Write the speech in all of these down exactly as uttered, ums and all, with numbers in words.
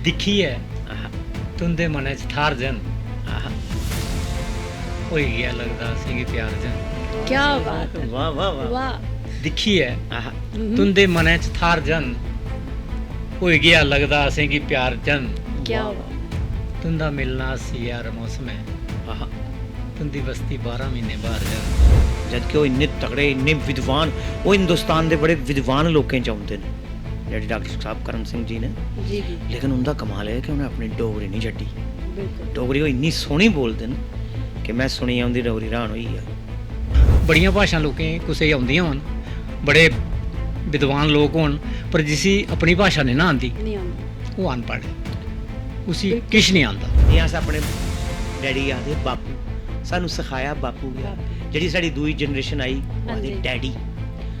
दिक्खियै आहा। तुं'दे मनै च थाह्र जन आहा। होई गेआ लगदा असेंगी प्यार जन। क्या बात है। वाह, वाह, वाह। वाह। दिक्खियै आहा। हम्म। तुं'दे मनै च थाह्र जन। होई गेआ लगदा असेंगी प्यार जन। क्या वाह। बात। तुं'दा मिलना सियार मौसम ऐ। आहा। तुं'दी बस्ती बारां म्हीने बाह्र जन। जद कि ओह् इन्ने तगड़े, इन्ने विद्वान, ओह् हिंदुस्तान दे बड़े विद्वान लोकें च औंदे न, जेह्ड़े डॉक्टर साहब करम सिंह जी ने। जी, जी। लेकिन उं'दा कमाल एह् ऐ कि उ'नें अपनी डोगरी निं छड्डी। बिल्कुल। डोगरी ओह् इन्नी सोह्नी बोलदे न कि में सुनियै उं'दी डोगरी र्हान होई गेआ। बड़ियां भाशां लोकें गी कुसै गी औंदियां होन, बड़े विद्वान लोक होन, पर जिसी अपनी भाशा निं ना आंदी, निं आंदी। ओह् अनपढ़ ऐ, उसी बिल्कुल। किश निं आंदा। जि'यां अस अपने डैडी गी आखदे बापू, सानूं सखाया बापू गै। बापू। जेह्ड़ी साढ़ी दूई जनरेशन आई, ओह् आखदे हां जी। डैडी।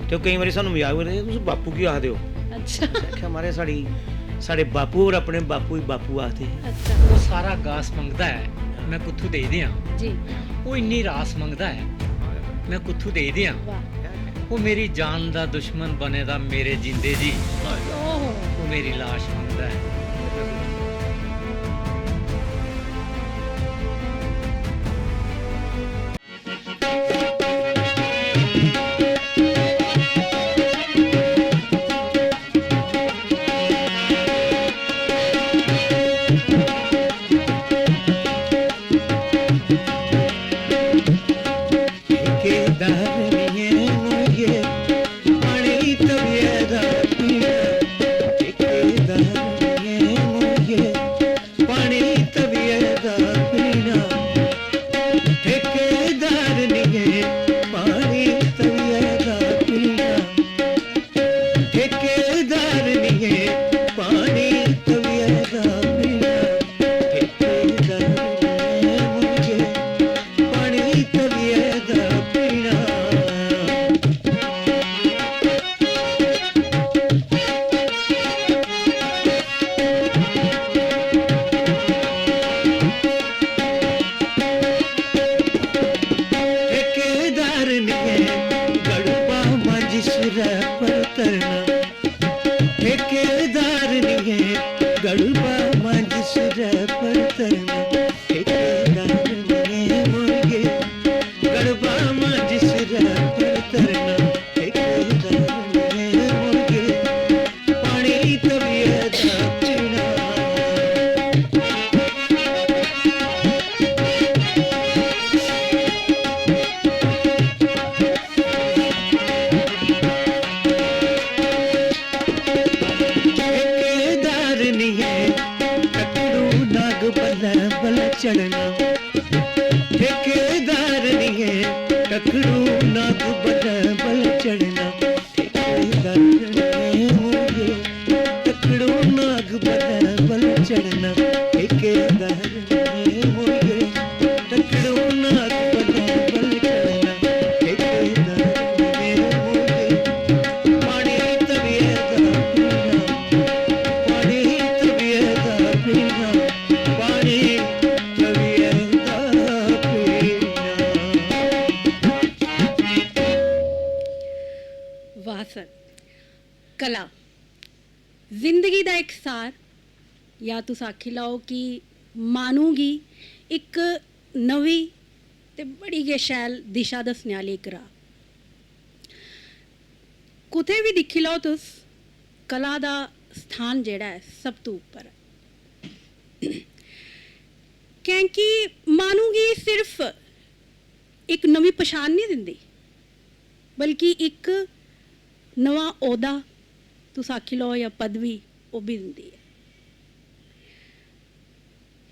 ते ओह् केईं बारी सानूं मजाक बी करदे, "तुस बापू की आखदे ओ?" अच्छा। असें आखेआ, "महाराज, साढ़ी, साढ़े बापू होर अपने बापू गी बापू आखदे हे।" अच्छा। ओह् सारा गास मंगदा ऐ, में कुत्थूं देई देआं? जी। ओह् इन्नी रास मंगदा ऐ, में कुत्थूं देई देआं? वाह। ओह् मेरी जान दा दुश्मन बने दा मेरे जींदे जी। ओहो। ओह् मेरी लाश मंगदा ऐ। ठेकेदार निं ऐ मुंहिंजे पानी तवियै दा पीना। ठेकेदार निं ऐ मुंहिंजे पानी तवियै दा पीना। ठेकेदार निं ऐ पानी तवियै दा पीना। ठेकेदार निं ऐ पानी तवियै दा पीना। ठेकेदार निं ऐ मुंहिंजे पानी तवियै दा पीना। ठेकेदार निं ऐ गड़बा मंज सिरै पर धरना। ठेकेदार निं ऐ गड़बा मंज सिरै पर धरना। ठेकेदार निं ऐ मुंहिंजे गड़बा मंज सिरै पर धरना। ठेकेदार निं ऐ मुंहिंजे पानी तवियै दा पीना। ठेकेदार निं ऐ टकड़ू नाग बल्लें बल्लें चढ़ना। ठेकेदार निं ऐ टकड़ू नाग बल्लें बल्लें चढ़ना। ठेकेदार ने मुंहिंजे टकड़ू नाग बल्लें बल्लें चढ़ना। ठेकेदार ने मुंहिंजे टकड़ू नाग बल्लें बल्लें चढ़ना। ठेकेदार ने मुंहिंजे पानी तवियै दा पीना। पानी तवियै दा पीना। पानी तवियै दा पीना। वाह सर। कला जिंदगी दा इक सार, जां तुस आखी लैओ कि माह्नू गी इक नमीं ते बड़ी गै शैल दिशा दस्सने आह्ली इक राह्। कुतै बी दिक्खी लैओ तुस, कला दा स्थान जेह्ड़ा ऐ, सब तों उप्पर ऐ। कैंह् कि माह्नू गी सिर्फ इक नमीं पछान निं दिंदी, बल्कि इक नमां औह्दा, तुस आखी लैओ, जां पदवी, ओह् बी दिंदी ऐ।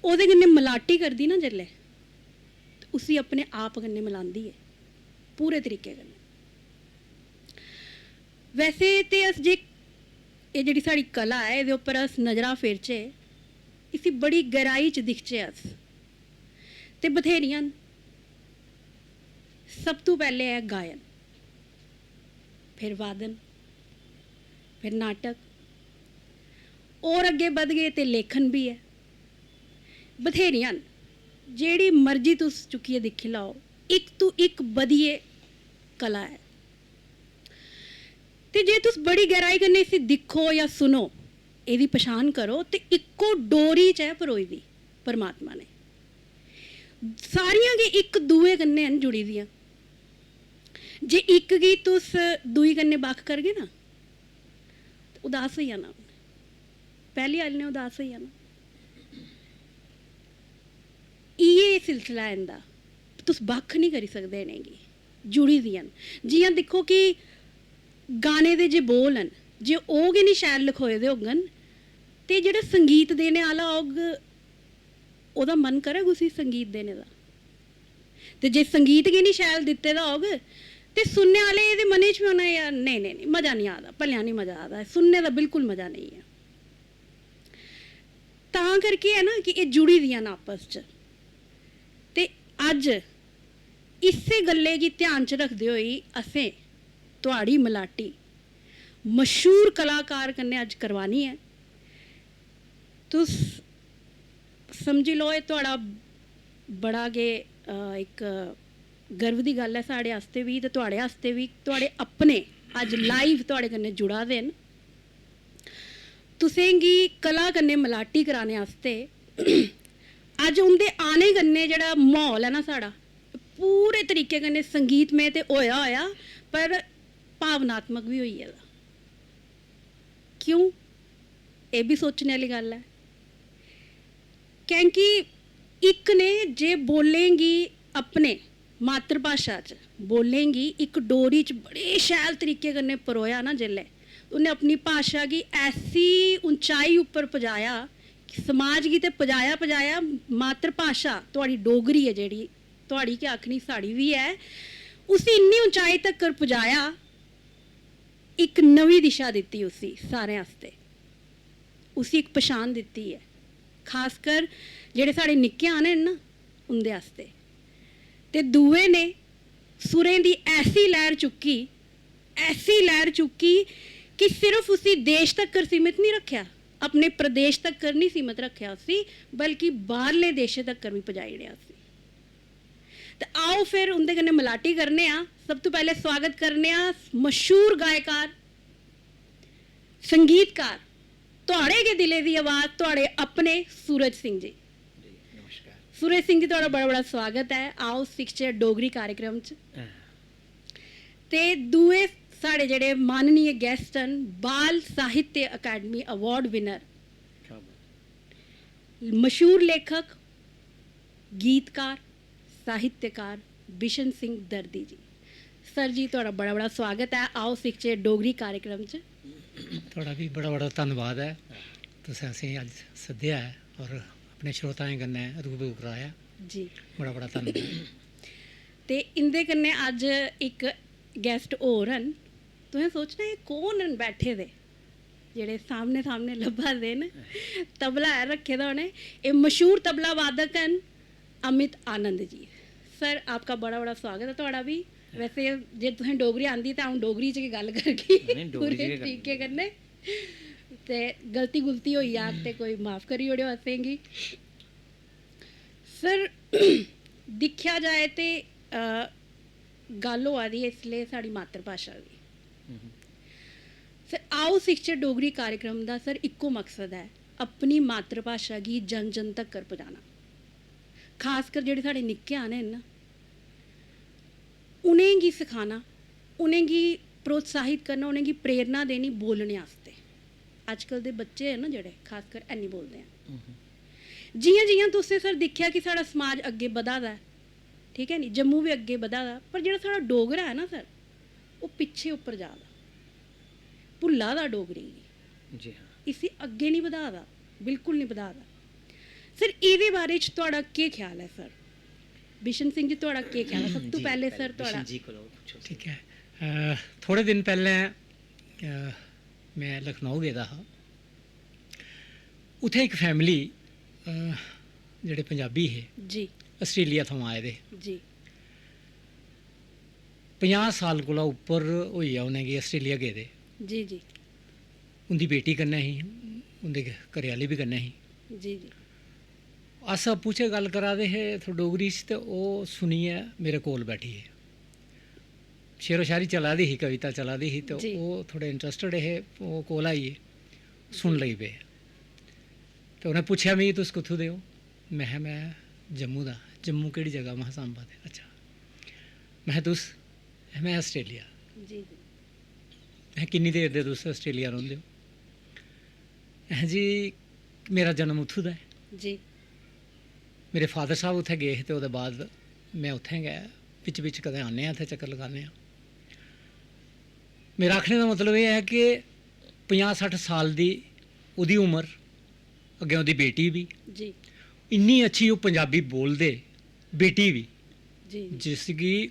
ओह्दे कन्नै मलाटी करदी ना जिसलै, ते उसी अपने आप कन्नै मलांदी ऐ, पूरे तरीके कन्नै। वैसे ते अस जे, एह् जेह्ड़ी साढ़ी कला ऐ, एह्दे उप्पर अस नजरां फेरचै, इसी बड़ी गैह्राई च दिखचै अस, ते बथ्हेरियां न। सब तों पैह्लें ऐ गायन, फिर वादन, फिर नाटक, होर अग्गें बधगे ते लेखन बी ऐ। बथ्हेरियां न, जेह्ड़ी मर्जी तुस चुक्कियै दिक्खी लैओ, इक तों इक बधियै कला ऐ। ते जे तुस बड़ी गैह्राई कन्नै इसी दिक्खो जां सुनो, एह्दी पछान करो ते इक्को डोरी च ऐ परोई दी परमात्मा ने। सारियां गै इक दुए कन्नै न जुड़ी दियां। जे इक गी तुस दूई कन्नै बक्ख करगे ना, ते उदास होई जाना उ'न्नै। पैह्ली आह्ले ने उदास होई जाना। इ'यै सिलसिला ऐ इं'दा। तुस बक्ख निं करी सकदे इ'नेंगी, जुड़ी दियां न। जि'यां दिक्खो कि गाने दे जे बोल न, जे ओह् गै निं शैल लखोए दे होङन, ते जेह्ड़ा संगीत देने आह्ला होग, ओह्दा मन करग उसी संगीत देने दा। ते जे संगीत गै निं शैल दित्ते दा होग, ते सुनने आह्ले दे मनै च बी होना, "यार, नेईं, नेईं, नेईं, मजा निं आ दा, भलेआं निं मजा आ दा, सुनने दा बिल्कुल मजा नेईं ऐ।" तां करके ऐ ना कि एह् जुड़ी दियां न आपस च। ते अज्ज इस्सै गल्लै गी ध्यान च रखदे होई असें तुआढ़ी मलाटी मशहूर कलाकार कन्नै अज्ज करवानी ऐ। तुस समझी लैओ, एह् तुआढ़ा बड़ा गै, अ, इक गर्व दी गल्ल ऐ साढ़े आस्तै बी ते तुआढ़े आस्तै बी। तुआढ़े अपने अज्ज live तुआढ़े कन्नै जुड़ा दे न। तुसें गी कला कन्नै मलाटी कराने आस्तै अज्ज उं'दे आने कन्नै जेह्ड़ा म्हौल ऐ ना साढ़ा, पूरे तरीके कन्नै संगीतमय ते होएआ होएआ, पर भावनात्मक बी होई गेदा। क्यों? एह् बी सोचने आह्ली गल्ल ऐ। कैंह् कि इक ने जे बोलें गी अपने मातृभाशा च, बोलें गी इक डोरी च बड़े शैल तरीके कन्नै परोया ना जेल्लै, उ'न्नै अपनी भाशा गी ऐसी उंचाई उप्पर पजाया कि समाज गी ते पजाया, पजाया, मातृभाशा तुआढ़ी डोगरी ऐ जेह्ड़ी, तुआढ़ी गै आखनी, साढ़ी बी ऐ, उसी इन्नी उंचाई तक्कर पजाया, इक नमीं दिशा दित्ती उसी सारें आस्तै, उसी इक पछान दित्ती ऐ, खासकर जेह्ड़े साढ़े निक्के आने न ना, उं'दे आस्तै। ते दूए ने सुरें दी ऐसी लैह्र चुक्की, ऐसी लैह्र चुक्की कि सिर्फ उसी देश तक्कर सीमत निं रक्खेआ, अपने प्रदेश तक्कर निं सीमत रक्खेआ उसी, बल्कि बाह्रले देशें तक्कर बी पजाई ओड़ेआ उसी। ते आओ फिर उं'दे कन्नै मलाटी करने आं। सब तों पैह्लें सोआगत करने आं मशहूर गायकार, संगीतकार, तुआढ़े गै दिलै दी आवाज़, तुआढ़े अपने सूरज सिंह जी। जी, नमस्कार। सूरज सिंह जी, तुआढ़ा बड़ा बड़ा सोआगत ऐ आओ सिखचै डोगरी कार्यक्रम च। हां। ते दूए साढ़े जेह्ड़े माननीय guest न, बाल साहित्य अकैडमी award winner, क्या बात। मशहूर लेखक, गीतकार, साहित्यकार बिशन सिंह दर्दी जी। सर जी, तुआढ़ा बड़ा बड़ा सोआगत ऐ आओ सिखचै डोगरी कार्यक्रम च। थुआढ़ा बी बड़ा बड़ा धन्नवाद ऐ, तुसें असेंगी अज्ज सद्देआ ऐ और अपने श्रोताएं कन्नै रूबरू कराया। जी। बड़ा बड़ा धन्नवाद। ते इं'दे कन्नै अज्ज इक guest होर न। तुसें सोचना एह् कौन न बैठे दे जेह्ड़े सामने सामने लब्भा दे न? तबला ऐ रक्खे दा उ'नें। एह् मशहूर तबला वादक न अमित आनंद जी। सर, आपका बड़ा बड़ा स्वागत ऐ तुआढ़ा बी। वैसे जे तुसें डोगरी आंदी तां अ'ऊं डोगरी च गै गल्ल करगी नेईं, डोगरी च पूरे गै करनी। तरीके कन्नै। ते गलती गुलती होई जाग ते कोई माफ करी ओड़ेओ असेंगी। सर, दिक्खेआ जाए ते, अ, गल्ल होआ दी ऐ इसलै साढ़ी मातृभाशा दी। हम्म। सर, आओ सिखचै डोगरी कार्यक्रम दा सर इक्को मकसद ऐ, अपनी मातृभाशा गी जन जन तक्कर पजाना। खासकर जेह्ड़े साढ़े निक्के आने न ना, उ'नेंगी सखाना, उ'नेंगी प्रोत्साहित करना, उ'नेंगी प्रेरणा देनी बोलने आस्तै। अजकल दे बच्चे न ना जेह्ड़े, खासकर हैनी बोलदे हैन। जि'यां जि'यां तुसें सर दिक्खेआ कि साढ़ा समाज अग्गें बधा दा ऐ, ठीक ऐ नी, जम्मू बी अग्गें बधा दा, पर जेह्ड़ा साढ़ा डोगरा ऐ ना सर, ओह् पिच्छे उप्पर जा दा, भुल्ला दा डोगरी गी। जी हां। इसी अग्गें निं बधा दा, बिल्कुल निं बधा दा। सर, एह्दे बारे च तुआढ़ा केह् ख्याल ऐ सर? बिशन सिंह जी, तुआढ़ा केह् ख्याल ऐ? सब तों जी, पैह्लें पैह्लें सर तुआढ़ा। बिशन जी कोला पुच्छो। ठीक ऐ। अ, थोड़े दिन पैह्लें, अ, में लखनऊ गेदा हा। उत्थै इक फैमिली, अ, जेह्ड़े पंजाबी हे, जी। आस्ट्रेलिया थमां आए दे हे। जी। पंजाह् साल कोला उप्पर होई गेआ उ'नेंगी आस्ट्रेलिया गेदे। जी जी। उं'दी बेटी कन्नै ही, उं'दे घरै आह्ली बी कन्नै ही। जी जी। अस आपूं चें गल्ल करा दे हे थो-, डोगरी च, ते ओह् सुनियै मेरे कोल बैठी गे। शेरो शायरी चला दी ही, कविता चला दी ही, ते जी। ओह् थोह्ड़े इंटरस्टड हे, ओह् कोल आई गे। सुन लगी पे। ते उ'नें पुच्छेआ मिगी, "तुस कुत्थूं दे ओ?" में आखेआ, "में जम्मू दा।" "जम्मू केह्ड़ी जगह?" में आखेआ, "सांबा दे।" "अच्छा।" में आखेआ, "तुस?" "में आस्ट्रेलिया।" जी जी "में आखेआ, किन्नी देर दे तुस आस्ट्रेलिया रौंह्दे ओ?" "में आखेआ, जी, मेरा जन्म उत्थूं दा ऐ।" जी मेरे फादर साहब उत्थै गे हे ते ओह्दे बाद में उत्थै गै बिच बिच कदें आन्ने आं, इत्थै चक्कर लगान्ने आं। मेरा आखने दा मतलब एह् ऐ कि पंजाह् सट्ठ साल दी ओह्दी उम्र, अग्गें ओह्दी बेटी बी, जी इन्नी अच्छी ओह् पंजाबी बोलदे, बेटी बी, जी जी जिसगी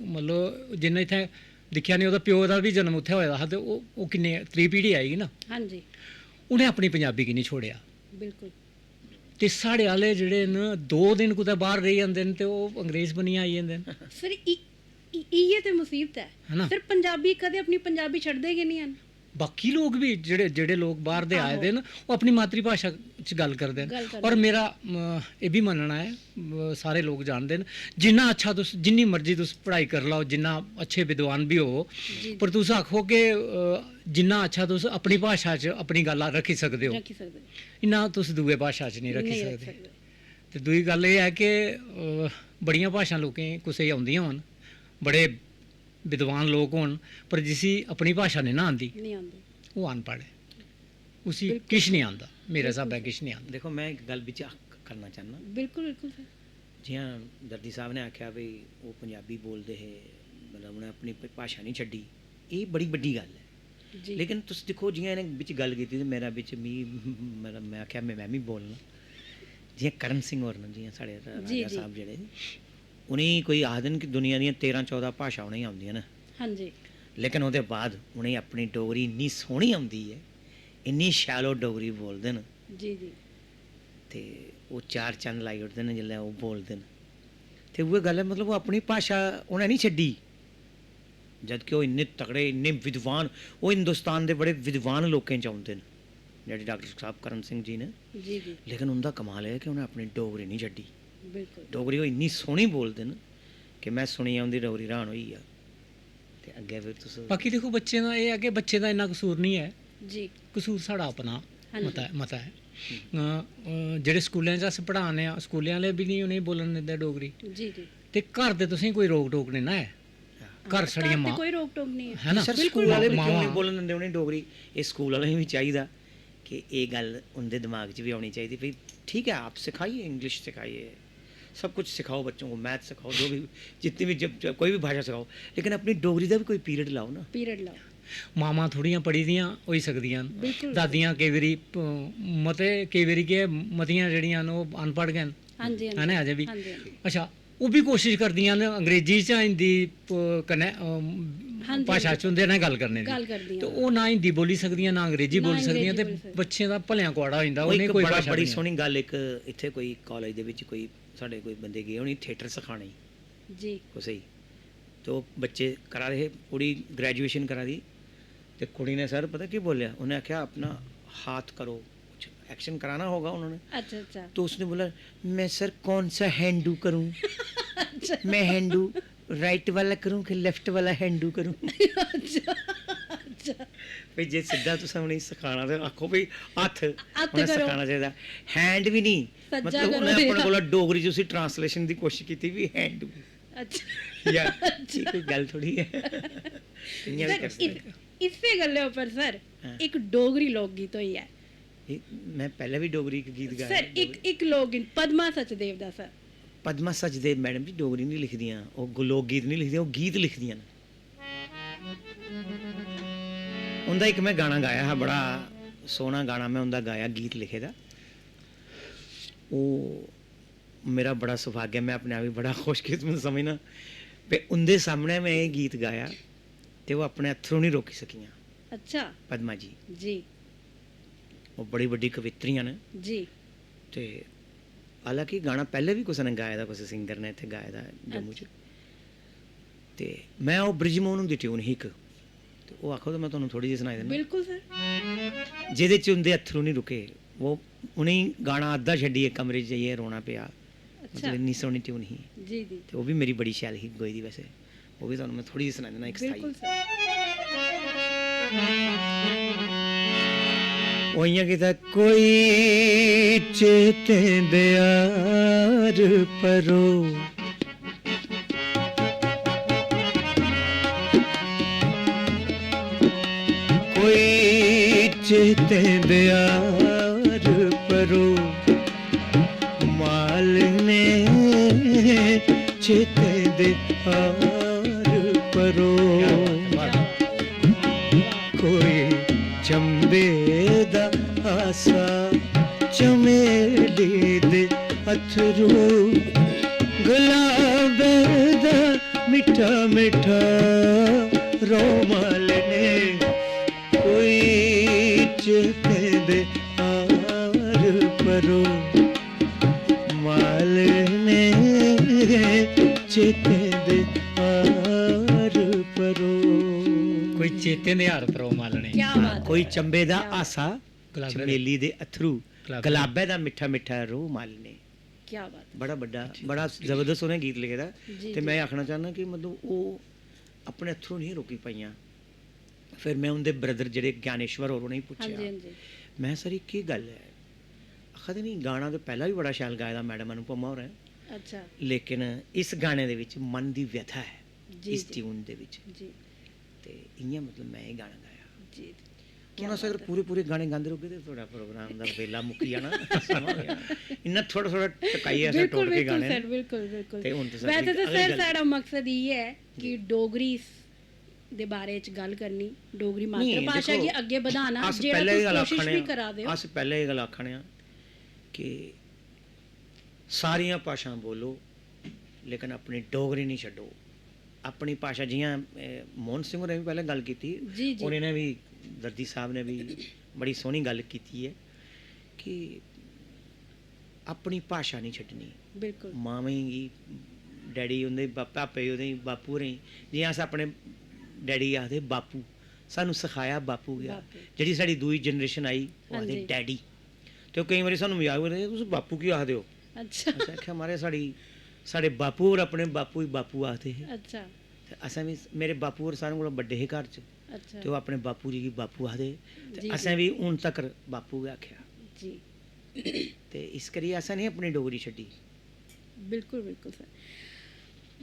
मतलब जिन्ने इत्थै दिक्खेआ निं, ओह्दा प्यो दा बी जन्म उत्थै होए दा हा ते ओह् ओह् किन्ने त्री पीढ़ी आई ना, हाँ जी उ'नें अपनी पंजाबी गी निं छोड़ेआ। बिल्कुल ते साढ़े आह्ले जेह्ड़े न, दो दिन कुतै बाह्र रेही जंदे न ते ओह् अंग्रेज बनियै आई जंदे न। सर इ- इ- इ'यै ते मुसीबत ऐ है ना? सर पंजाबी कदें अपनी पंजाबी छड्डदे गै निं हैन। बाकी लोक बी जेह्ड़े जेह्ड़े लोक बाह्र दे आए आहो। दे न, ओह् अपनी मातृ भाशा च गल्ल करदे न। गल्ल करदे और न। मेरा अ, एह् बी मन्नना ऐ, अ, सारे लोक जानदे न, जिन्ना अच्छा तुस, जिन्नी मर्जी तुस पढ़ाई करी लैओ, जिन्ना अच्छे विद्वान बी होवो, जी पर तुस आखो कि अ, जिन्ना अच्छा तुस अपनी भाशा च अपनी गल्ल रक्खी सकदे ओ, रक्खी सकदे इन्ना तुस दूए भाशा च नहीं रक्खी नहीं सकदे। रक्खी सकदे ते दूई गल्ल एह् ऐ कि अ, बड़ियां भाशां लोकें गी, कुसै गी औंदियां होन, बड़े विद्वान लोक होन, पर जिसी अपनी भाशा नेईं ना आंदी, नहीं आंदी ओह् अनपढ़ ऐ, उसी बिल्कुल। किश नहीं आंदा, मेरे स्हाबै किश नहीं आंदा। देखो, मैं इक गल्ल बिच आख करना चाहन्नां। बिल्कुल बिल्कुल सर जि'यां दर्दी साहब ने आखेआ भई ओह् पंजाबी बोलदे हे, मतलब उ'नें अपनी भ- भाशा नहीं छड्डी, एह् बड़ी बड्डी गल्ल ऐ। जी लेकिन तुस दिक्खो, जि'यां इ'नें बिच गल्ल कीती ते मेरा बिच मी मतलब मैं आखेआ मैं मैं बी बोलना। जि'यां करण सिंह होर न, जि'यां साढ़े र- जी, राजा जी। साहब जेह्ड़े, उ'नेंगी कोई आखदे न कि दुनिया दियां तेरां चौदां भाशां उ'नेंगी औंदियां न, हाँ जी लेकिन ओह्दे बाद उ'नेंगी अपनी डोगरी इन्नी सोह्नी औंदी ऐ, इन्नी शैल ओह् डोगरी बोलदे न। जी जी ते ओह् चार चंद लाई ओड़दे न जिसलै ओह् बोलदे न। ते उ'ऐ गल्ल ऐ, मतलब ओह् अपनी भाशा उ'नें निं छड्डी, जद कि ओह् इन्ने तगड़े, इन्ने विद्वान, ओह् हिंदुस्तान दे बड़े विद्वान लोकें च औंदे न, जेह्ड़े डॉक्टर साहब करण सिंह जी न। जी जी लेकिन उं'दा कमाल एह् ऐ कि उ'नें अपनी डोगरी निं छड्डी। बिल्कुल डोगरी ओह् इन्नी सोह्नी बोलदे न कि में सुनियै उं'दी डोगरी र्हान होई गेआ। ते अग्गें फिर तुस बाकी दिक्खो, बच्चें दा एह् ऐ कि बच्चें दा इन्ना कसूर नहीं ऐ, जी कसूर साढ़ा अपना हाँ जी। मता मता ऐ। अ, अ, जेह्ड़े स्कूलें च अस पढ़ाने आं, स्कूलें आह्ले बी नहीं उ'नेंगी बोलन दिंदे डोगरी, जी जी ते घर ते तुसेंगी कोई रोक टोक नहीं ना ऐ। घर घर साढ़ियां ते मां कोई रोक टोक नहीं है है ना? सर, बिल्कुल। स्कूल वाले भी क्यों मावां। नहीं बोलन दिंदे उ'नेंगी डोगरी? एह् स्कूल वाले गी बी चाहिदा कि एह् गल्ल उं'दे दिमाग च बी औनी चाहिदी। भाई ठीक ऐ, आप सिखाइए, इंग्लिश सिखाइए, सब कुछ सिखाओ बच्चों को, मैथ सिखाओ, जो भी, जितनी भी, जब, जब कोई भी भाशा सिखाओ, लेकिन अपनी डोगरी दा बी कोई पीरियड लाओ ना। पीरियड लाओ मावां थोह्ड़ियां पढ़ी दियां होई सकदियां न, बिल्कुल। दादियां केईं बारी प- मते केईं बारी केह्, मतियां जेह्ड़ियां न ओह् अनपढ़ गै न, हाँ जी हाँ है ना जी अजें बी? हाँ जी हाँ जी अच्छा, ओह् बी कोशिश करदियां न अंग्रेजी च हिंदी प- कन्नै अम, हाँ जी, भाशा हाँ च उं'दे कन्नै गल्ल करने दी। गल्ल करदियां ते ओह् ना हिंदी बोली सकदियां, ना अंग्रेजी ना बोली सकदियां, अंग्रेजी ते बोली सकदियां। बच्चें दा भलेआं कुआड़ा होई जंदा, ओह् उ'नेंगी इक कोई बड़ा भाशा बड़ी बी नहीं। सोह्नी गल्ल इक इत्थै कोई कालेज दे बिच कोई साढ़े कोई बंदे गे होने थिएटर सखाने गी जी कुसै गी, ते ओह् बच्चे करा दे हे, कुड़ी ग्रेजुएशन करा दी, ते कुड़ी ने सर पता केह् बोलेआ? उ'नें आखेआ, "अपना हाथ करो।" कुछ एक्शन कराना होगा उन्होंने। अच्छा अच्छा तो उसने बोला, "मैं सर कौन सा हैंडू करूं? मैं हैंडू राइट वाला करूं कि लेफ्ट वाला हैंडू करूं?" अच्छा अच्छा भाई जे सिद्धा तुसें उ'नेंगी सखाना ते आखो भाई हत्थ हत्थ उ'नें करो। सखाना चाहिदा, हैंड भी नहीं। सज्जा मतलब करो उ'नें अपने या- कोला डोगरी च उसी ट्रांसलेशन दी कोशिश कीती भी हैंडू। अच्छा यार, ये कोई गल्ल थोड़ी है। इ'यां बी सर करी सकदे। इस- इस्सै गल्लै उप्पर सर हाँ। इक डोगरी लोकगीत होई ऐ। एह्, मैं पैह्लें बी डोगरी इक गीत गाया। सर इक इक लोकगीत पद्मा सचदेव दा सर। पद्मा सचदेव मैडम जी डोगरी नहीं लिखदियां, ओह् गो- लोक गीत नहीं लिखदियां, ओह् गीत लिखदियां न। उं'दा इक मैं गाना गाया हा, बड़ा सोह्ना गाना, मैं उं'दा गाया, गीत लिखे दा। ओह् मेरा बड़ा सौभाग्य, मैं अपने आप गी बड़ा खुशकिस्मत समझना, ते उं'दे सामनै मैं एह् गीत गाया ते ओह् अपने अत्थरूं नहीं रोकी सकियां, अच्छा पद्मा जी। जी ओह् बड़ी बड्डी कवित्रियां न। जी ते हालांकि गाना पैह्लें बी कुसै ने गाए दा, कुसै सिंगर ने इत्थै गाए दा जम्मू च। ते मैं ओह् बृजमोहन हुंदी ट्यून ही इक, ते ओह् आखो ते मैं तुहानू थोह्ड़ी जेही सनाई दिन्ना। बिल्कुल सर। जेह्दे च उं'दे अत्थरू निं रुके, ओह् उ'नेंगी गाना अद्धा छड्डियै कमरे च जाइयै रोना पेआ। अच्छा। मतलब इन्नी सोह्नी ट्यून ही। जी जी ते ओह् बी मेरी बड़ी शैल ही गोई दी वैसे। ओह् बी तुहानू मैं थोह्ड़ी जेही सनाई दिन्ना इक स्थाई। बिल्कुल सर। ओइयां कीता कोई चेतें दे आर परो। कोई चेतें दे आर परो, मालने चेतें दे आर परो। कोई चंबे दा आसा, चमेली दे अथरू, गुलाबे दा मिट्ठा मिट्ठा रोमाल ने। कोई चेते दे आर परो, माल ने चेते दे आर परो। कोई चेते दे आर परो मालने। क्या बात कोई है। चंबे दा क्या बात। आसा, गुलाबै दा। चमेली दे अथरू, गुलाबै दा। गुलाबै दा मिट्ठा मिट्ठा रोह मालने। क्या बात है। बड़ा बड्डा, बड़ा जबरदस्त उ'नें गीत लिखे दा। जी, ते जी। में आखना चाहना कि मतलब ओह् अपने अथरू नहीं रोकी पाइयां। फिर में उं'दे ब्रदर जेह्ड़े ज्ञानेश्वर होर, उ'नेंगी पुच्छेआ, हां जी, हां जी। में, "सर, एह् केह् गल्ल ऐ?" आखा दे, "नहीं, गाना ते पैह्ला बी बड़ा शैल गाए दा मैडम अनुपमा होरें, अच्छा। लेकिन इस गाने दे बिच मन दी व्यथा ऐ, जी, इस जी। ट्यून दे बिच।" जी। ते इ'यां मतलब में एह् गाना गाया। जी। हून क्या अस अगर बात ऐ। पूरे पूरे गाने गांदे रौह्गे ते थुआढ़ा प्रोग्राम दा बेला मुक्की जाना, समां होई जाना। इन्ना थोह्ड़ा थोह्ड़ा टकाइयै असें बिल्कुल, टोड़ के बिल्कुल गाने सर, न। बिल्कुल, बिल्कुल। ते हून ते सर वैसे इक ते अलग सर गल्ल साढ़ा मकसद इ'यै ऐ कि जी। डोगरी दे बारे च गल्ल करनी, डोगरी नेईं, मातृभाशा देखो, गी अग्गें बधाना, अस जेह्ड़ा पैह्लें तुस एह् गल्ल कोशिश आखने बी आं, करा दे ओ। अस पैह्लें एह् गल्ल आखने आं कि सारियां भाशां बोलो, लेकिन अपनी डोगरी निं छड्डो। अपनी भाशा, जि'यां, ए, मोहन सिंह होरें बी पैह्लें गल्ल कीती, जी, जी। और इ'नें बी, दर्दी साहब ने बी बड़ी सोह्नी गल्ल कीती ऐ कि अपनी भाशा निं छड्डनी। बिल्कुल। मावें गी, डैडी उं'दे बा-, पापे गी, उ'नें गी, बापू होरें गी, जि'यां अस अपने डैडी गी आखदे बापू, सानूं सखाया बापू गै। बापू। जेह्ड़ी साढ़ी दूई जनरेशन आई, ओह् आखदे हां जी। डैडी। ते ओह् केईं बारी सानूं मजाक बी करदे, "तुस बापू की आखदे ओ?" अच्छा। असें आखेआ, "महाराज, साढ़ी, साढ़े बापू होर अपने बापू गी बापू आखदे हे।" अच्छा। ते असें बी, मेरे बापू होर सारें कोला बड्डे हे घर च। अच्छा। ते ओह् अपने बापू जी गी बापू आखदे हे। ते जी, असें जी। बी हून तकर बापू गै आखेआ। जी। ते इस करियै असें निं अपनी डोगरी छड्डी। बिल्कुल, बिल्कुल सर।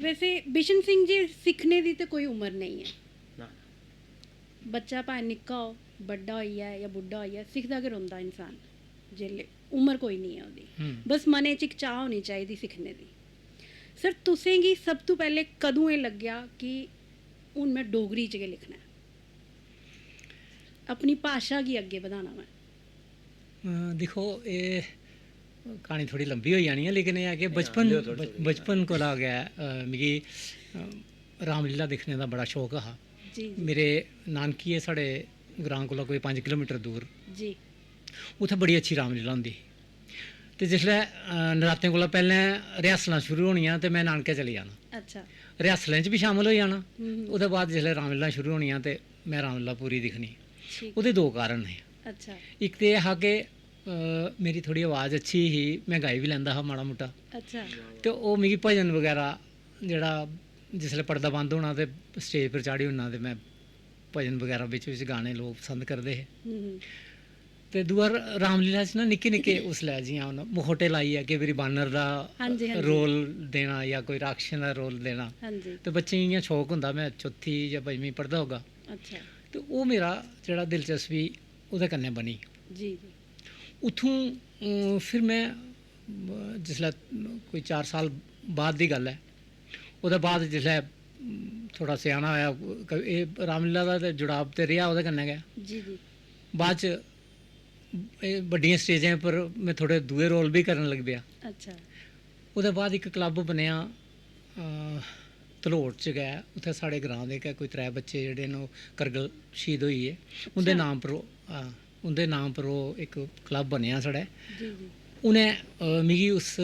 वैसे बिशन सिंह जी, सिक्खने दी ते कोई उम्र नेईं ऐ। ना, ना। बच्चा भाएं निक्का हो, बड्डा होई जाए जां बुड्ढा होई जाए, सिखदा गै रौंह्दा इंसान। जेल्लै उम्र कोई निं ऐ ओह्दी। हम्म। बस मनै च इक चाह् होनी चाहिदी सिक्खने दी। सर, तुसें गी सब तों पैह्लें कदूं एह् लग्गेआ कि हून में डोगरी च गै लिखना ऐ, अपनी भाशा गी अग्गें बधाना में? अ, दिक्खो, एह् क्हानी थोह्ड़ी लंबी होई जानी ऐ, लेकिन एह् ऐ कि नेईं, बचपन, आंदे ओ थोह्ड़ी बच-, थोह्ड़ी। बचपन कोला गै, अ, मिगी, अ, रामलीला दिक्खने दा बड़ा शौक हा। जी, जी। मेरे नानकिये साढ़े ग्रां कोला कोई पंज किलोमीटर दूर। जी। उत्थै बड़ी अच्छी रामलीला होंदी ही। ते जिसलै, अ, नरातें कोला पैह्लें रिहर्सलां शुरू होनियां ते में नानकै चली जाना। अच्छा। रिहर्सलें च बी शामल होई जाना। हम्म। ओह्दे बाद जिसलै रामलीला शुरू होनियां ते में रामलीला पूरी दिक्खनी। ठीक। ओह्दे दो कारण हे। अच्छा। इक ते एह् हा कि, अ, मेरी थोह्ड़ी अवाज अच्छी ही, में गाई बी लैंदा हा माड़ा मुट्टा। अच्छा। ते ओह् मिगी भजन बगैरा, जेह्ड़ा जिसलै पर्दा बंद होना ते स्टेज पर चाढ़ी ओड़ना, ते में भजन बगैरा बिच बिच गाने लोक पसंद करदे हे। हम्म। ते दूआ र-, रामलीला च ना निक्के निक्के उसलै जि'यां हून मुखौटे लाइयै केईं बारी बानर दा हां जी, हां जी। रोल देना जां कोई राक्षसें दा रोल देना। हां जी। ते बच्चें गी इ'यां शौक होंदा, में चौथी जां पंजमीं पढ़दा होगा। अच्छा। ते ओह् मेरा जेह्ड़ा दिलचस्पी ओह्दे कन्नै बनी। जी, जी। उत्थूं, अम, फिर में, अम, जिसलै कोई चार साल बाद दी गल्ल ऐ, ओह्दे बाद जिसलै, अम, थोह्ड़ा स्याना होया, क-, एह् रामलीला दा ते जुड़ाव ते रेहा ओह्दे कन्नै गै। जी, जी। बाद च एह् बड्डियें स्टेजें पर में थोह्ड़े दूए रोल बी करन लगी पेआ। अच्छा। ओह्दे बाद इक क्लब बनेआ, अ, तलोड़ च गै, उत्थै साढ़े ग्रां दे गै कोई त्रै बच्चे जेह्ड़े न, ओह् करगिल शहीद होई गे। उं'दे अच्छा। नाम पर ओह्, हां, उं'दे नाम पर ओह् इक क्लब बनेआ साढ़े। जी, जी। उ'नें, अ, मिगी उस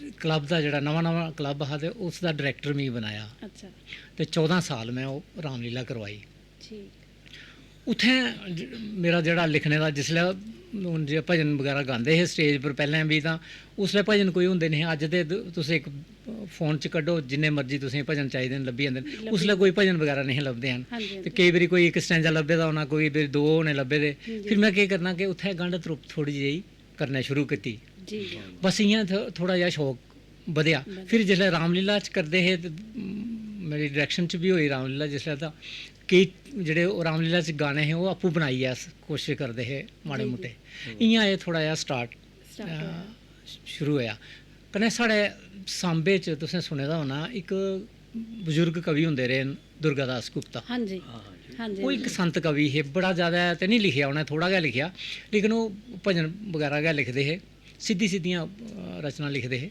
क्लब दा, जेह्ड़ा नमां-नमां क्लब हा, ते उस दा डायरैक्टर मिगी बनाया। अच्छा। ते चौदां साल में ओह् रामलीला करवाई। ठीक। उत्थें ज-, मेरा जेह्ड़ा लिखने दा, जिसलै हून जे भजन बगैरा गांदे हे स्टेज पर पैह्लें बी, तां उसलै भजन कोई होंदे नेईं हे। अज्ज ते द-, तुस इक फोन च कड्ढो, जिन्ने मर्जी तुसें भजन चाहिदे न, लब्भी जंदे न। लब्भी उसलै जंदे। कोई भजन बगैरा नेईं हे लब्भदे हैन। हां जी, हां ते जी। केई बारी कोई इक स्टैंजा लब्भे दा होना, कोई बारी दो होने लब्भे दे। हम्म, फिर जी। में केह् करना कि उत्थें गंढ त्रुप्त थोह्ड़ी जेही करना शुरू कीती। जी, जी। बस इ'यां थ-, थोह्ड़ा जेहा शौक बधेआ। बधेआ। फिर जिसलै रामलीला च करदे हे ते, म, मेरी डायरैक्शन च बी होई रामलीला जिसलै, तां केई जेह्ड़े ओह् रामलीला च गाने हे, ओह् आपूं बनाइयै अस कोशश करदे हे माड़े जी, जी। मुट्टे। इ'यां एह् थोह्ड़ा जेहा स्टार्ट, स्टार्ट अ, होआ। शुरू होआ। कन्नै साढ़े सांबे च तुसें सुने दा होना, इक बजुर्ग कवि होंदे रेह् न, दुर्गा दास गुप्ता। हां जी। हां जी, हां जी। ओह् इक संत कवि हे, बड़ा जैदा ते निं लिखेआ उ'नें, थोह्ड़ा गै लिखेआ, लेकिन ओह् भजन बगैरा गै लिखदे हे, सिद्धी सिद्धियां, अ, रचनां लिखदे हे,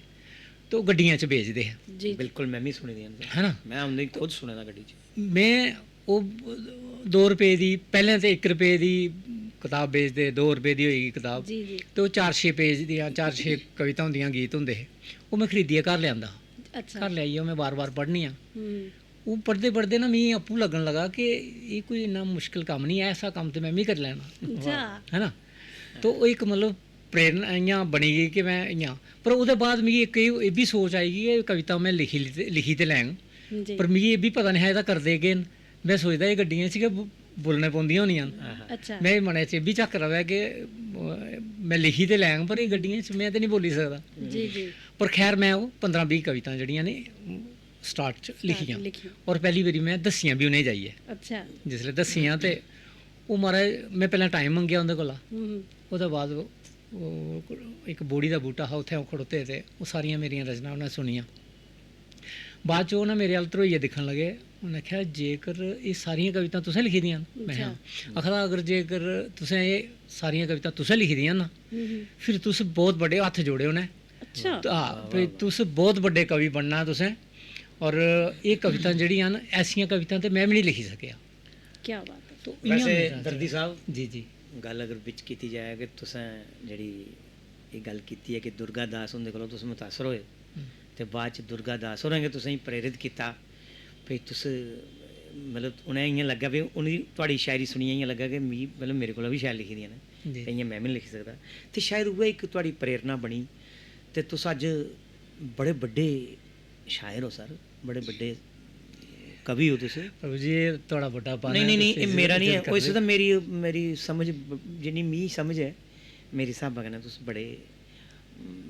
ते ओह् गड्डियें च बेचदे हे। जी, जी। बिल्कुल, में बी सुनी दियां न। है ना? में उं'दी खुद सुने दा गड्डी च। में ओह् दो रपेऽ दी, पैह्लें ते इक रपेऽ दी कताब बेचदे, दो रपेऽ दी होई गेई कताब, जी, जी। ते ओह् चार छे पेज दियां, चार छे कवितां होंदियां, गीत होंदे हे, ओह् में खरीदियै घर लेआंदा हा। अच्छा। घर लेआइयै ओह् में बार-बार पढ़नियां। हम्म। ओह् पढ़दे-पढ़दे ना, मिगी आपूं लग्गन लगा कि एह् कोई इन्ना मुश्कल कम्म निं ऐ, ऐसा कम्म ते में बी करी लैना। अच्छा। है ना? तो ओह् इक, मतलब, प्रेरणा इ'यां बनी गेई कि में इ'यां, पर ओह्दे बाद मिगी इक एह्, एह् बी सोच आई कि एह् कविता में लिखी, लिखी ते लैङ, जी। पर मिगी एह् बी पता निं हा एह्दा करदे केह् न। में सोचदा एह् गड्डियें च गै ब-, बोलने पौंदियां होनियां न। अच्छा। में मनै च एह् बी झक्क र'वै कि, अ, में लिखी ते लैङ, पर एह् गड्डियें च में ते निं बोली सकदा। जी, जी। पर खैर, में ओह् पंदरां बीह् कवितां जेह्ड़ियां न, स्टार्ट च स्टार्ट लिखियां। लिखियां। और पैह्ली बारी में दस्सियां बी उ'नें जाइयै। अच्छा। जिसलै दस्सियां ते ओह्, महाराज, में पैह्लें टाइम मंगेआ उं'दे कोला। हम्म। ओह्दे बाद ओह्, ओह् इक बोड़ी दा बूह्टा हा, उत्थें ओह् खड़ोते ते ओह् सारियां मेरियां रचनां उ'नें सुनियां। बाद च ओह् ना मेरे अ'ल्ल ध्रोइयै दिक्खन लगे। उ'नें आखेआ, "जेकर एह् सारियां कवितां तुसें लिखी दियां न?" में अच्छा। आखेआ, "अगर जेकर तुसें एह् सारियां कवितां तुसें लिखी दियां न ना, हम्म। फिर तुस बौह्त बड्डे हत्थ जोड़े उ'नें।" अच्छा। हां, भई तुस बौह्त बड्डे कवि बनना तुसें, और एह् कवितां जेह्ड़ियां न, ऐसियां कवितां ते में बी निं लिखी सकेआ। क्या बात है। तो इ'यां वैसे मेरा दर्दी साह्ब, जी, जी। गल्ल अगर बिच कीती जाए कि तुसें जेह्ड़ी एह् गल्ल कीती ऐ कि दुर्गा दास हुंदे कोला तुस मुतासर होए, हम्म। ते बाद च दुर्गा दास होरें गै तुसेंगी प्रेरित कीता, भई तुस, मतलब, उ'नें इ'यां लग्गा, भई उ'नेंगी, थुआढ़ी शायरी सुनियै इ'यां लग्गा कि मिगी, मतलब, मेरे कोला बी शैल लिखी दियां न, जी। ते इ'यां में बी लिखी सकदा। ते शायद उ'ऐ इक थुआढ़ी प्रेरणा बनी, ते तुस अज्ज बड़े बड्डे शायर ओ सर, बड़े बड्डे कवि ओ तुस। प्रभु जी, एह् थुआढ़ा बड्डापन नेईं, ऐ, नेईं, नेईं, तुस एह् इज्जत, मेरा निं ऐ। इज्जत होई करदे। सकदा मेरी, मेरी समझ ब-, जिन्नी मिगी समझ ऐ, मेरे स्हाबा कन्नै तुस बड़े,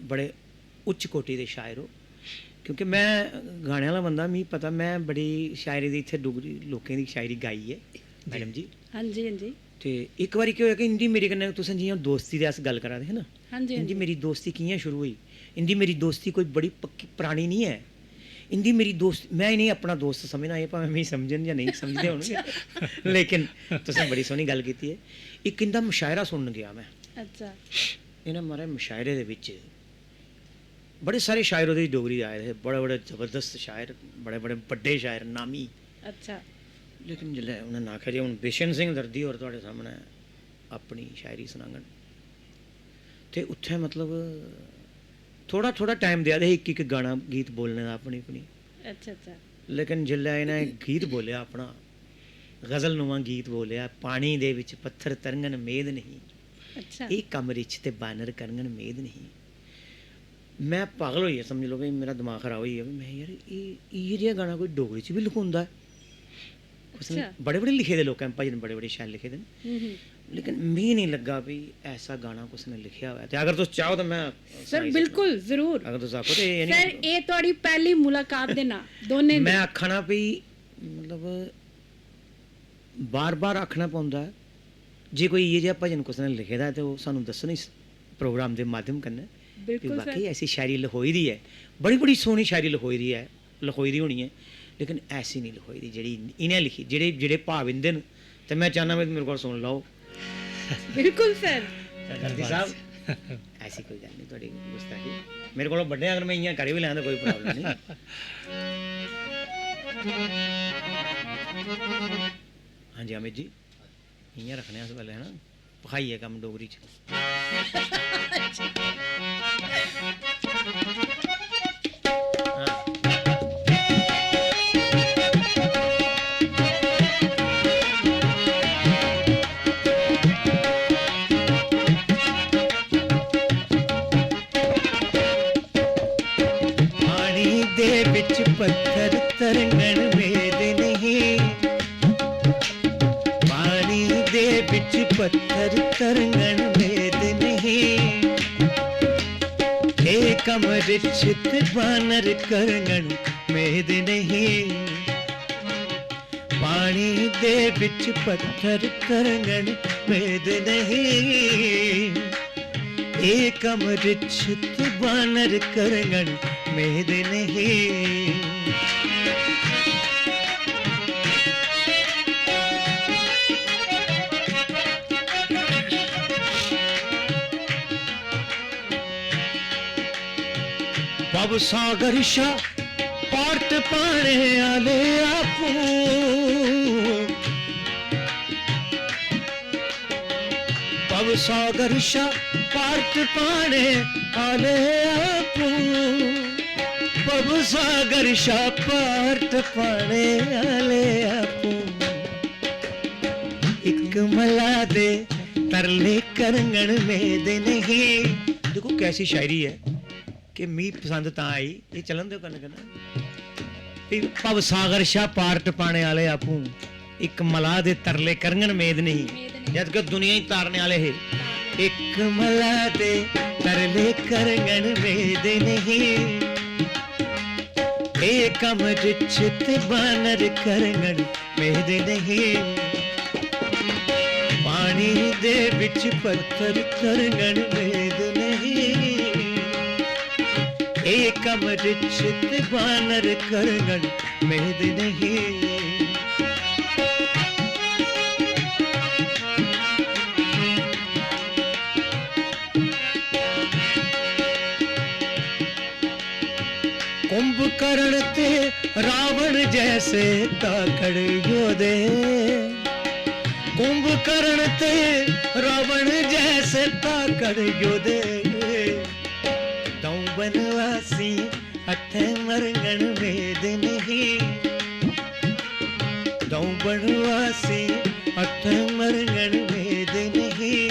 बड़े उच्च कोटि दे शायर ओ। क्योंकि में गाने आह्ला बंदा, मिगी पता, में बड़ी शायरी दी, इत्थै डोगरी लोकें दी शायरी गाई ऐ, जी। मैडम जी। हां जी, हां जी। ते इक बारी केह् होआ कि इं'दी मेरे कन्नै, तुसें जि'यां दोस्ती दी अस गल्ल करा दे हे ना, हां जी, हां इं'दी जी। मेरी दोस्ती कि'यां शुरू होई? इं'दी मेरी दोस्ती कोई बड़ी पक्की परानी निं ऐ। इं'दी मेरी दोस्त, में इ'नेंगी अपना दोस्त समझना, एह् भामें मिगी समझन जां नेईं समझदे होन, अच्छा। लेकिन तुसें बड़ी सोह्नी गल्ल कीती ऐ। इक इं'दा मुशायरा सुनन गेआ में। अच्छा। इ'नें, महाराज, मुशायरे दे बिच बड़े सारे शायर ओह्दे डोगरी दे आए दे हे, बड़े-बड़े जबरदस्त शायर, बड़े-बड़े बड्डे शायर, नामी। अच्छा। लेकिन जिसलै उ'नें आखेआ जे हून बिशन सिंह दर्दी होर थुआढ़े सामनै अपनी शायरी सनाङन, ते उत्थै, मतलब, थोह्ड़ा-थोह्ड़ा टाइम देआ दे हे इक-इक गाना, गीत बोलने दा अपनी-अपनी। अच्छा, अच्छा। लेकिन जिसलै इ'नें गीत बोलेआ अपना, गज़ल नुमा गीत बोलेआ, "पानी दे बिच पत्थर तरङन मेद नहीं, अच्छा। एह् कम रिछ ते बानर करङन मेद नहीं।" में पागल होई गेआ, समझी लैओ, भाई, मेरा दमाग खराब होई गेआ। भाई, में, यार, एह्, इ'यै जेहा गाना कोई डोगरी च बी लखोंदा ऐ? कुसै ने, अच्छा। बड़े-बड़े लिखे दे लोकें भजन, बड़े-बड़े शैल लिखे दे न। हम्म, हम्म। लेकिन मिगी निं लग्गा भाई ऐसा गाना कुसै ने लिखेआ होऐ। ते अगर तुस चाहो ते में सर, सनाई सकनां। बिल्कुल, जरूर। अगर तुस आखो ते एह् निं सर, एह् थुआढ़ी पैह्ली मुलाकात दे ना, दोनें में दी। आखा ना भाई, मतलब, बार-बार आखना पौंदा ऐ, जे कोई इ'यै जेहा भजन कुसै ने लिखे दा ऐ ते ओह् सानूं दस्सन इस प्रोग्राम दे माध्यम कन्नै कि बिल्कुल सर। वाकई ऐसी शायरी लखोई दी ऐ, बड़ी-बड़ी सोह्नी शायरी लखोई दी ऐ, लखोई दी होनी ऐ, लेकिन ऐसी निं लखोई दी जेह्ड़ी इ'नें लिखी, जेह्ड़े, जेह्ड़े भाव इं'दे न, ते में चाह्न्नां भाई मेरे कोला सुन लैओ। बिल्कुल सर। दर्दी साहब, ऐसी कोई गल्ल निं, थुआढ़ी गुस्ताखी। मेरे कोला बड्डे अगर में इ'यां करी बी लैं ते कोई problem निं। हां जी, अमित जी, इ'यां रक्खने आं अस पैह्लें, है ना? भखाइयै कम्म डोगरी च। पत्थर तरंगण मेद नहीं, पानी दे बिच पत्थर तरंगण मेद नहीं, एक अमृत बानर करंगण मेद नहीं, पानी दे बिच पत्थर तरंगण मेद नहीं, एक अमृत बानर करंगण मेद नहीं। भव सागर शा पार टपाने आले आपूं, भव सागर शा पार टपाने आले आपूं, भव सागर शा पार टपाने आले आपूं, इक मला दे तरले करंगण मेद नहीं। देखो कैसी शायरी है कि मी पसंद तां आई, ये चलन दे कन्नै कन्नै। भी भव सागर शा पार टपाने आले आपूं, इक मला दे तरले करंगण मेद नहीं, जद कि दुनिया ही तारने आले हे। इक मला दे तरले करंगण मेद नहीं, एक अमृत बानर करंगण मेद नहीं, पानी दे बिच पत्थर करंगण मेद नहीं, एक अमृत बानर करंगण मेद नहीं। कुंभकर्ण ते रावण जैसे ताकड़ योदे, कुंभकर्ण ते रावण जैसे ताकड़ योदे, दौं बनवासी हत्थें मरंगन मेद नहीं, दौं बनवासी हत्थें मरंगन मेद नहीं।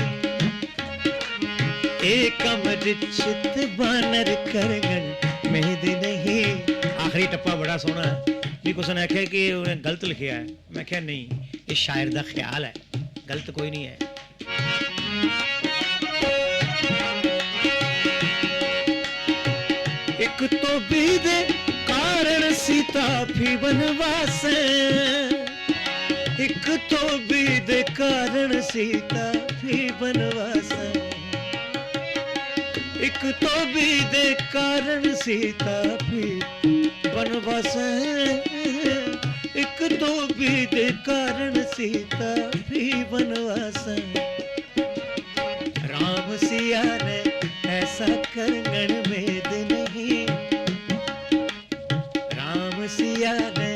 ए कमर चित बानर करंगन मेद नहीं। आखिरी टप्पा बड़ा सोहना ऐ। मी कुसै ने आखेआ कि उ'नें गलत लिखेआ ऐ। में आखेआ, "नेईं, एह् शायर दा ख्याल ऐ, गलत कोई निं ऐ।" इक धोबी दे कारण सीता फ्ही बनवासै, इक धोबी दे कारण सीता फ्ही बनवासै, इक धोबी दे कारण सीता फ्ही बनवासै, इक धोबी दे कारण सीता फ्ही बनवासै। राम सिया ने ऐसा करंगन मेद नहीं, राम सिया ने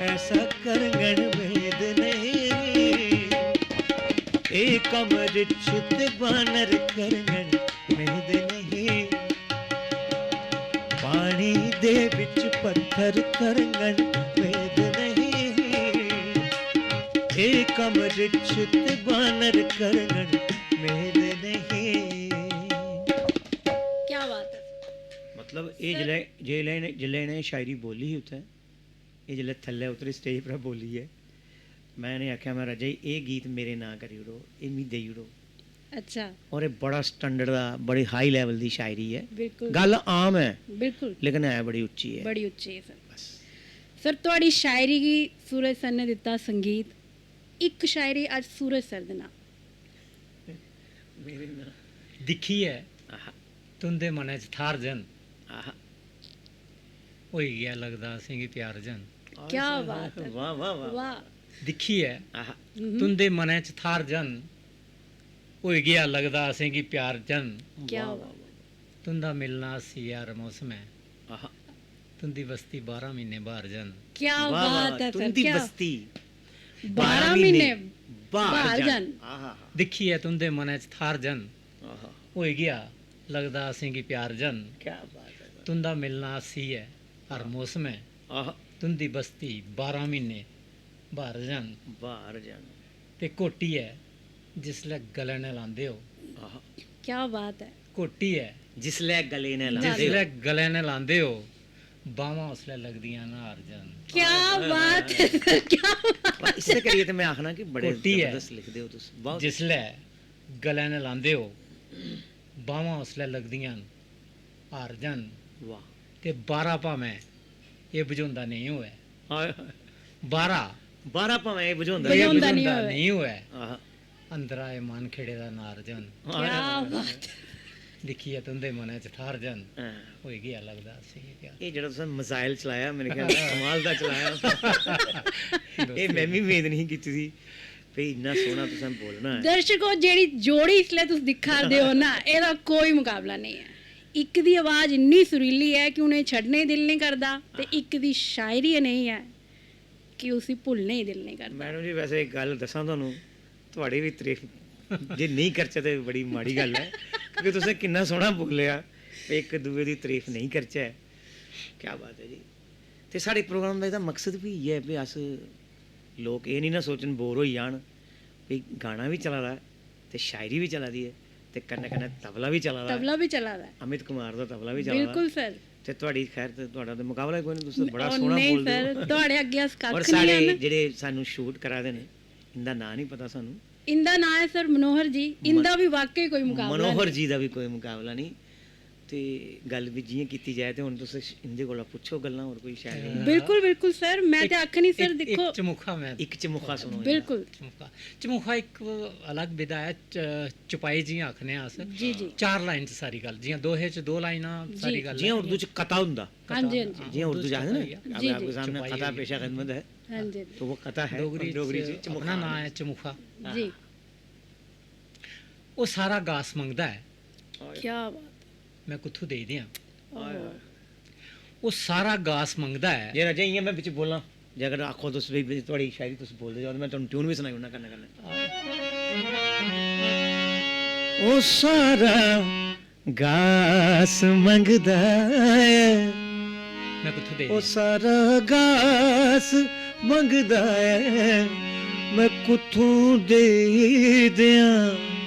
ऐसा करंगन मेद नहीं। ए कमर चित बानर करंगन मेद नहीं। पानी दे बिच पत्थर करंगन मेद नहीं। ए कमर चित बानर करंगन मेद नहीं। क्या बात है। मतलब, एह् सर, जिसलै, जिसलै इ'नें, जिसलै इ'नें शायरी बोल्ली ही उत्थै, एह् जिसलै थल्लै उतरी, स्टेज परा बोल्ली ऐ, में इ'नें आखेआ, "महाराज जी, एह् गीत मेरे नांऽ करी ओड़ो, एह् मी देई ओड़ो।" अच्छा। और एह् बड़ा स्टैंडर्ड दा, बड़ी हाई लेवल दी शायरी ऐ। बिल्कुल। गल्ल आम ऐ, बिल्कुल। लेकिन है बड़ी उच्ची ऐ। बड़ी उच्ची ऐ, सर। बस। सर, थुआढ़ी शायरी गी सूरज सर ने दित्ता संगीत। इक शायरी अज्ज सूरज सर दे नांऽ। मेरे नांऽ। दिक्खियै आहा। तुं'दे मनै च थाह्र जन। आहा। होई गेआ लगदा असेंगी प्यार जन। क्या बात ऐ। वाह, वाह, वाह, वाह। वाह। दिक्खियै आहा। हम्म। तुं'दे मनै च थाह्र जन, होई गेआ लगदा असेंगी प्यार जन। क्या वाह, बात। वाह, वाह। तुं'दा मिलना अस्सी ज्हार मौसम ऐ। आहा। तुं'दी बस्ती बारां म्हीने ब्हार जन। क्या वाह, वाह, बात ऐ सर, तुं'दी क्या? बस्ती बारां बारां म्हीने म्हीने ब्हार ब्हार जन। जन। आहा, हा। दिक्खियै तुं'दे मनै च थाह्र जन। आहा। होई गेआ लगदा असेंगी प्यार जन। क्या बात ऐ सर। तुं'दा मिलना अस्सी ऐ, हर मौसम ऐ। आहा। तुं'दी बस्ती बारां म्हीने ब्हार जन। ब्हार जन। ते घोटी ऐ जिसलै गलै नै लांदे ओ। आहा। क्या बात ऐ। घोटी ऐ जिसलै गलै नै लांदे ओ। जिसलै गलै नै लांदे ओ, बाह्मां उसलै लगदियां न हार जन। क्या बात है सर, क्या बात। इस्सै करियै ते में आखना कि बड़े कोटी ऐ। जबरदस्त लिखदे ओ तुस, बहुत। जिसलै गलै नै लांदे ओ बाह्मां उसलै लगदियां न हार जन। वाह। ते बारा भामें एह् बझोंदा नेईं होऐ। हाय हाय। बारा बारा भामें एह् बझोंदा बझोंदा बझोंदा नेईं होऐ। नेईं होऐ। आहा। अंदरा एह् मन खिड़े दा नार जन। हाय क्या हाय। बात। दिक्खियै तुं'दे मनै च थाह्र जन। हां। होई गेआ लगदा असें एह् प्यार। एह् जेह्ड़ा तुसें मिसाइल चलाया, मेरे ख्याल च कमाल दा चलाया। एह् में बी उम्मीद नहीं कीती थी भई इन्ना सोह्ना तुसें बोलना ऐ। दर्शको, जेह्ड़ी जोड़ी इसलै तुस दिक्खा दे ओ ना, एह्दा कोई मुकाबला नेईं ऐ। इक दी आवाज इन्नी सुरीली ऐ कि उ'नें छड्डने गी दिल नेईं करदा, ते इक दी शायरी नेही ऐ कि उसी भुल्लने गी दिल नेईं करदा। मैडम जी, वैसे इक गल्ल दस्सां तुहानू, थुआढ़ी बी तारीफ जे नेईं करचै ते बड़ी माड़ी गल्ल ऐ, क्योंकि तुसें किन्ना सोह्ना बोलेआ, इक दूए दी तारीफ नेईं करचै। क्या बात ऐ जी। ते साढ़े प्रोग्राम दा एह्दा मकसद बी इ'यै ऐ भई अस, लोक एह् निं ना सोचन, बोर होई जान, भई गाना बी चला दा ऐ ते शायरी बी चला दी ऐ ते कन्नै कन्नै तबला बी चला दा ऐ। तबला बी चला दा ऐ। अमित कुमार दा तबला बी चला दा ऐ। बिल्कुल सर। ते थुआढ़ी, खैर, ते थुआढ़ा ते मुकाबला गै कोई निं, तुस ते बड़ा ओह् सोह्ना नेईं बोलदे सर, ओ। थुआढ़े अग्गें अस और कक्ख निं साढ़े हैन। जेह्ड़े सानू शूट करा दे न, इंदा नांऽ निं पता सानू। इंदा नांऽ ऐ सर मनोहर जी। इंदा बी वाकई कोई मुकाबला मनोहर नेईं। जी दा बी कोई मुकाबला निं। ते गल्ल बी जि'यां कीती जाए ते हून तुस इंदे कोला पुच्छो गल्लां, होर कोई शैल नेईं। बिल्कुल बिल्कुल सर, में ते आखनी सर, इक- दिक्खो। इक चमुखा में इक चमुखा सुनो। बिल्कुल। चमुखा, चमुखा इक अलग विधा ऐ, च- चपाई जि'यां आखने आं अस। जी जी। चार लाइन च सारी गल्ल, जि'यां दोहे च दो लाइनां सारी गल्ल जि'यां ऐ। उर्दू च कथा हुंदा, हां जी, हां जी। जि'यां उर्दू च आखदे ना, कथा ही ऐ। जी, अगर जी। आपके सामने छपाई कथा हुई। पेशा खिदमत है, हां जी। तो वो कथा है, डोगरी डोगरी च च अपना चमुखा। नांऽ ऐ चमुखा। जी। ओह् सारा गास मंगदा ऐ, क्या बात। मैं कुत्थू देई देआं? ओहो। ओह् सारा गास मंगदा ऐ। जे राजा इ'यां में बिच बोलां, जे अगर आखो तुस भी, भी थुआढ़ी शायरी तुस बोलदे जाओ, ते में तुहानू ट्यून बी सनाई ओड़ना कन्नै कन्नै। ओह् सारा गास मंगदा ऐ, मैं कुत्थू देई ओह् देआं? सारा गास मंगदा ऐ, मैं कुत्थों देई देआं,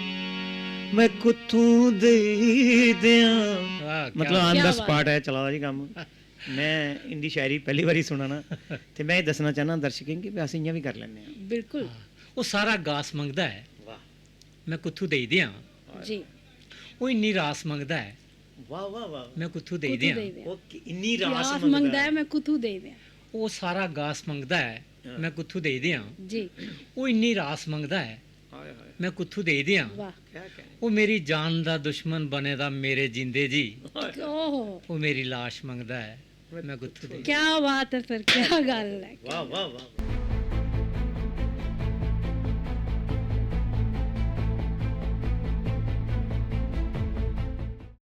मैं कुत्थों देई देआं। वाह, क्या मतलब बात। ऑन क्या द बात। स्पॉट ऐ चला दा जी कम्म। मैं इंदी शायरी पैह्ली बारी सुना ना, ते मैं एह् दस्सना चाह्न्नां दर्शकें गी कि अस इ'यां बी करी लैन्ने आं। बिल्कुल। ओह् सारा गास मंगदा ऐ, वाह। मैं कुत्थू देई देआं? जी। ओह् इन्नी रास मंगदा ऐ, वाह, वाह, वाह। मैं कुत्थू देई कुत्थू देआं? देई देआं? ओह् कि-, इन्नी क्या रास आस मंगदा मंगदा ऐ। ऐ, मैं कुत्थू देई देआं? ओह् सारा गास मंगदा ऐ, हां। मैं कुत्थू देई देआं? जी। ओह् इन्नी रास मंगदा ऐ, हाय, हाय। मैं कुत्थू देई देआं? वाह। क्या कहने। ओह् मेरी जान दा दुश्मन बने दा मेरे जींदे जी, हाय। ओहो। ओह् मेरी लाश मंगदा ऐ, मैं कुत्थू देई देआं? क्या बात है सर, क्या गल्ल है। वाह, वाह, वाह।